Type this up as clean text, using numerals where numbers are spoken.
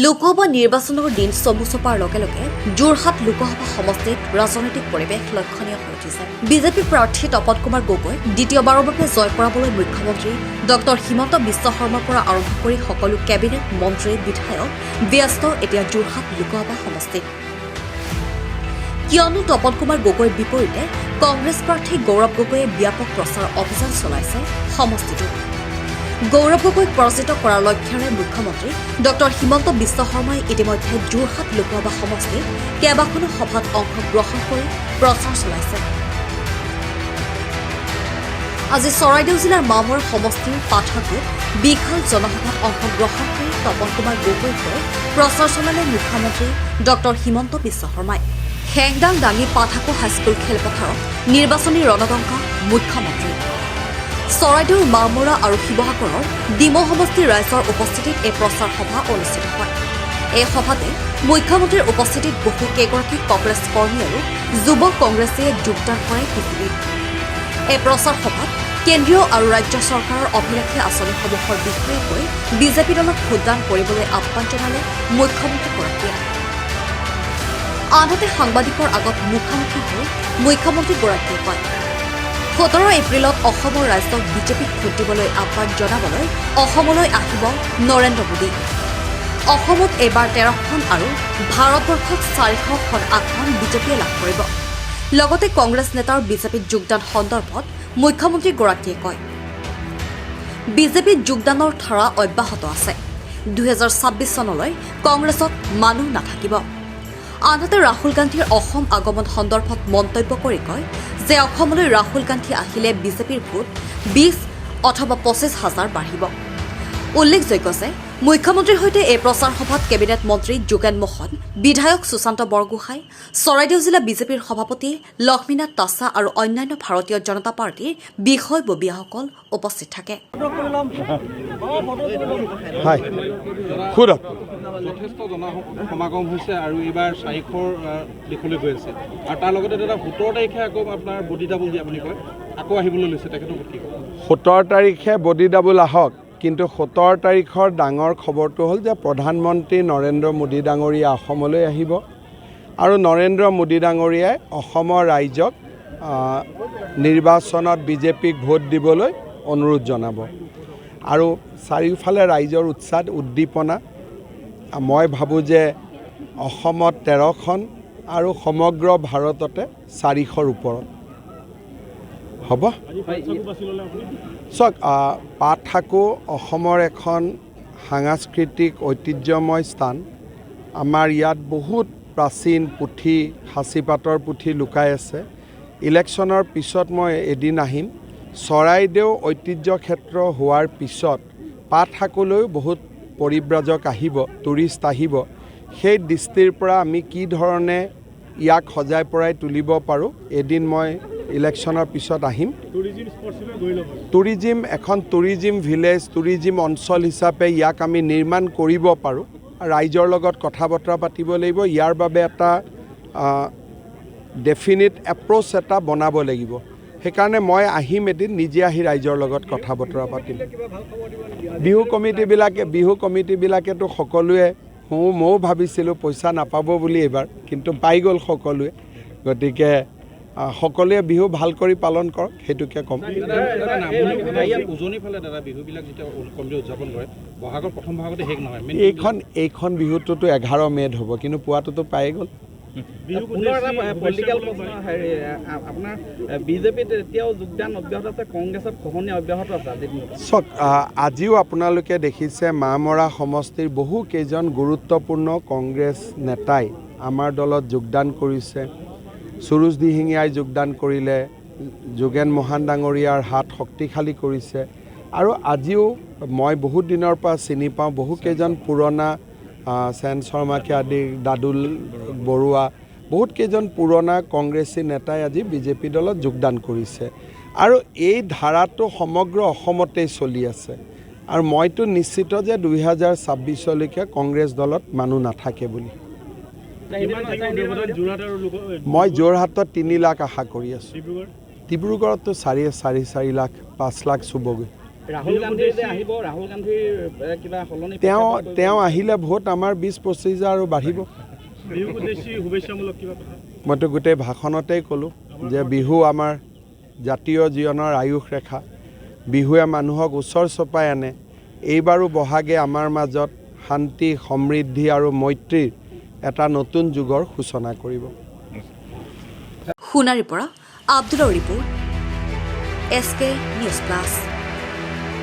লোকসভা নিৰ্বাচনৰ দিন চমু চপাৰ লগে লগে যোৰহাট লোকসভা সমষ্টিত ৰাজনৈতিক পৰিৱেশ লক্ষণীয় হৈ উঠিছে। বিজেপি প্ৰাৰ্থী তপন কুমাৰ গগৈ দ্বিতীয়বাৰৰ বাবে জয় কৰাবলৈ মুখ্যমন্ত্ৰী ডক্টৰ হিমন্ত বিশ্ব শৰ্মাৰ পৰা আৰম্ভ কৰি সকলো কেবিনেট মন্ত্ৰী, বিধায়ক ব্যস্ত এতিয়া যোৰহাট লোকসভা সমষ্টিত। কিয়নো তপন কুমাৰ গগৈৰ বিপৰীতে কংগ্ৰেছ প্ৰাৰ্থী গৌৰৱ গগৈয়ে ব্যাপক প্ৰচাৰ অভিযান চলাইছে সমষ্টিটোত। গৌৰৱ গগৈক পৰাজিত কৰাৰ লক্ষ্যৰে মুখ্যমন্ত্ৰী ডক্টৰ হিমন্ত বিশ্ব শৰ্মাই ইতিমধ্যে যোৰহাট লোকসভা সমষ্টিত কেইবাখনো সভাত অংশগ্ৰহণ কৰি প্ৰচাৰ চলাইছে। আজি চৰাইদেউ জিলাৰ মামৰা সমষ্টিৰ পাঠাকুত বিশাল জনসভাত অংশগ্ৰহণ কৰি তপন কুমাৰ গগৈৰ হৈ প্ৰচাৰ চলালে মুখ্যমন্ত্ৰী ডক্টৰ হিমন্ত বিশ্ব শৰ্মাই। হেংদাং দাঙি পাঠাকু হাইস্কুল খেলপথাৰত নিৰ্বাচনী ৰণডংকা মুখ্যমন্ত্ৰী। চৰাইদেউৰ মামৰা আৰু শিৱসাগৰৰ ডিমৌ সমষ্টিৰ ৰাইজৰ উপস্থিতিত এই প্ৰচাৰ সভা অনুষ্ঠিত হয়। এই সভাতে মুখ্যমন্ত্ৰীৰ উপস্থিতিত বহু কেইগৰাকী কংগ্ৰেছ কৰ্মী আৰু যুৱ কংগ্ৰেছীয়ে যোগদান কৰে বিজেপিত। এই প্ৰচাৰ সভাত কেন্দ্ৰীয় আৰু ৰাজ্য চৰকাৰৰ অভিলাষী আঁচনিসমূহৰ বিষয়ে কৈ বিজেপি দলক ভোটদান কৰিবলৈ আহ্বান জনালে মুখ্যমন্ত্ৰীগৰাকীয়ে। আনহাতে সাংবাদিকৰ আগত মুখামুখি হৈ মুখ্যমন্ত্ৰীগৰাকীয়ে কয়, 17 এপ্ৰিলত অসমৰ ৰাইজক বিজেপিক ভোট দিবলৈ আহ্বান জনাবলৈ অসমলৈ আহিব নৰেন্দ্ৰ মোদী। অসমত এইবাৰ 13খন আৰু ভাৰতবৰ্ষত 400খন আসন বিজেপিয়ে লাভ কৰিব। লগতে কংগ্ৰেছ নেতাৰ বিজেপিত যোগদান সন্দৰ্ভত মুখ্যমন্ত্ৰীগৰাকীয়ে কয়, বিজেপিত যোগদানৰ ধাৰা অব্যাহত আছে। 2026 চনলৈ কংগ্ৰেছত মানুহ নাথাকিব। আনহাতে ৰাহুল গান্ধীৰ অসম আগমন সন্দৰ্ভত মন্তব্য কৰি কয় যে অসমলৈ ৰাহুল গান্ধী আহিলে বিজেপিৰ ভোট 20 অথবা 25 হাজাৰ বাঢ়িব। উল্লেখযোগ্য যে মুখ্যমন্ত্ৰীৰ সৈতে এই প্ৰচাৰ সভাত কেবিনেট মন্ত্ৰী যোগেন মোহন, বিধায়ক সুশান্ত বৰগোহাঁই, চৰাইদেউ জিলা বিজেপিৰ সভাপতি লক্ষ্মীনাথ তাছা আৰু অন্যান্য ভাৰতীয় জনতা পাৰ্টীৰ বিষয়ববীয়াসকল উপস্থিত থাকে। হয়, সোধক। যথেষ্ট জনসমাগম হৈছে আৰু এইবাৰ 400ৰ দিশলৈ গৈ আছে। আৰু তাৰ লগতে দাদা, 17 তাৰিখে আকৌ আপোনাৰ বডি ডাবল যি আপুনি কয়, আকৌ আহিবলৈ লৈছে, তেখেতৰ ওপৰত কি ক'ব? 17 তাৰিখে বডি ডাবল আহক, কিন্তু 17 তাৰিখৰ ডাঙৰ খবৰটো হ'ল যে প্ৰধানমন্ত্ৰী নৰেন্দ্ৰ মোদী ডাঙৰীয়া অসমলৈ আহিব আৰু নৰেন্দ্ৰ মোদী ডাঙৰীয়াই অসমৰ ৰাইজক নিৰ্বাচনত বিজেপিক ভোট দিবলৈ অনুৰোধ জনাব। আৰু চাৰিওফালে ৰাইজৰ উৎসাহ, উদ্দীপনা। মই ভাবোঁ যে অসমত 13খন আৰু সমগ্ৰ ভাৰততে 400ৰ ওপৰত হ'ব। চাওক, পাতসাঁকো অসমৰ এখন সাংস্কৃতিক ঐতিহ্যময় স্থান। আমাৰ ইয়াত বহুত প্ৰাচীন পুথি, সাঁচিপাতৰ পুথি লুকাই আছে। ইলেকশ্যনৰ পিছত মই এদিন আহিম। চৰাইদেউ ঐতিহ্য ক্ষেত্ৰ হোৱাৰ পিছত পাতসাঁকোলৈও বহুত পৰিব্ৰাজক আহিব, টুৰিষ্ট আহিব। সেই দৃষ্টিৰ পৰা আমি কি ধৰণে ইয়াক সজাই পৰাই তুলিব পাৰোঁ, এদিন মই ইলেকশ্যনৰ পিছত আহিম। টুৰিজিম, এখন টুৰিজিম ভিলেজ, টুৰিজিম অঞ্চল হিচাপে ইয়াক আমি নিৰ্মাণ কৰিব পাৰোঁ। ৰাইজৰ লগত কথা বতৰা পাতিব লাগিব। ইয়াৰ বাবে এটা ডেফিনিট এপ্ৰ'চ এটা বনাব লাগিব। সেইকাৰণে মই আহিম এদিন, নিজে আহি ৰাইজৰ লগত কথা বতৰা পাতিম। বিহু কমিটিবিলাকেতো সকলোৱে ময়ো ভাবিছিলোঁ পইচা নাপাব বুলি এইবাৰ, কিন্তু পাই গ'ল সকলোৱে। গতিকে সকলোৱে বিহু ভাল কৰি পালন কৰক, সেইটোকে ক'ম। দাদা, নামনি ইয়াত উজনিৰ ফালে দাদা, বিহুবিলাক যেতিয়া কমিটি উদযাপন কৰে, বহাগৰ প্ৰথম ভাগতে শেষ নহয়। মেইন এইখন বিহুটোতো 11 মে'ত হ'ব, কিন্তু পোৱাটোতো পায়ে গ'ল। পুনৰ এটা পলিটিকেল প্ৰশ্ন, হেৰি, আপোনাৰ বিজেপিত এতিয়াও যোগদান অব্যাহত আছে, কংগ্ৰেছত খহনীয়া অব্যাহত আছে আজিৰ দিনত। চাওক, আজিও আপোনালোকে দেখিছে মামৰা সমষ্টিৰ বহু কেইজন গুৰুত্বপূৰ্ণ কংগ্ৰেছ নেতাই আমাৰ দলত যোগদান কৰিছে। সুৰুজ দিহিঙীয়াই যোগদান কৰিলে, যোগেন মোহন ডাঙৰীয়াৰ হাত শক্তিশালী কৰিছে। আৰু আজিও মই বহুত দিনৰ পৰা চিনি পাওঁ বহুকেইজন পুৰণা, সেন শৰ্মাকে আদি, দাদুল বৰুৱা, বহুত কেইজন পুৰণা কংগ্ৰেছী নেতাই আজি বিজেপি দলত যোগদান কৰিছে। আৰু এই ধাৰাটো সমগ্ৰ অসমতেই চলি আছে। আৰু মইতো নিশ্চিত যে 2026লৈকে কংগ্ৰেছ দলত মানুহ নাথাকে বুলি। মই যোৰহাটত 3 লাখ আশা কৰি আছোঁ। ডিব্ৰুগড়ততো চাৰি চাৰি চাৰি লাখ, 5 লাখ চুবগৈ। ৰাহুল গান্ধীৰ যে আহিব, ৰাহুল গান্ধীৰ কিবা সলনি তেওঁ প্ৰত্যাখ্যান কৰিব? তেওঁ আহিলে ভোট আমাৰ 20-25 হাজাৰ আৰু বাঢ়িব। বিহুক উদ্দেশ্যি শুভেচ্ছামূলক কিবা কথা? মইতো গোটেই ভাষণতেই ক'লোঁ যে বিহু আমাৰ জাতীয় জীৱনৰ আয়ুস ৰেখা। বিহুৱে মানুহক ওচৰ চপাই আনে। এইবাৰো বহাগে আমাৰ মাজত শান্তি, সমৃদ্ধি আৰু মৈত্ৰীৰ এটা নতুন যুগৰ সূচনা কৰিব। সোণাৰীৰ পৰা আব্দুলৰ ৰিপৰ্ট, এছকে নিউজ প্লাছ।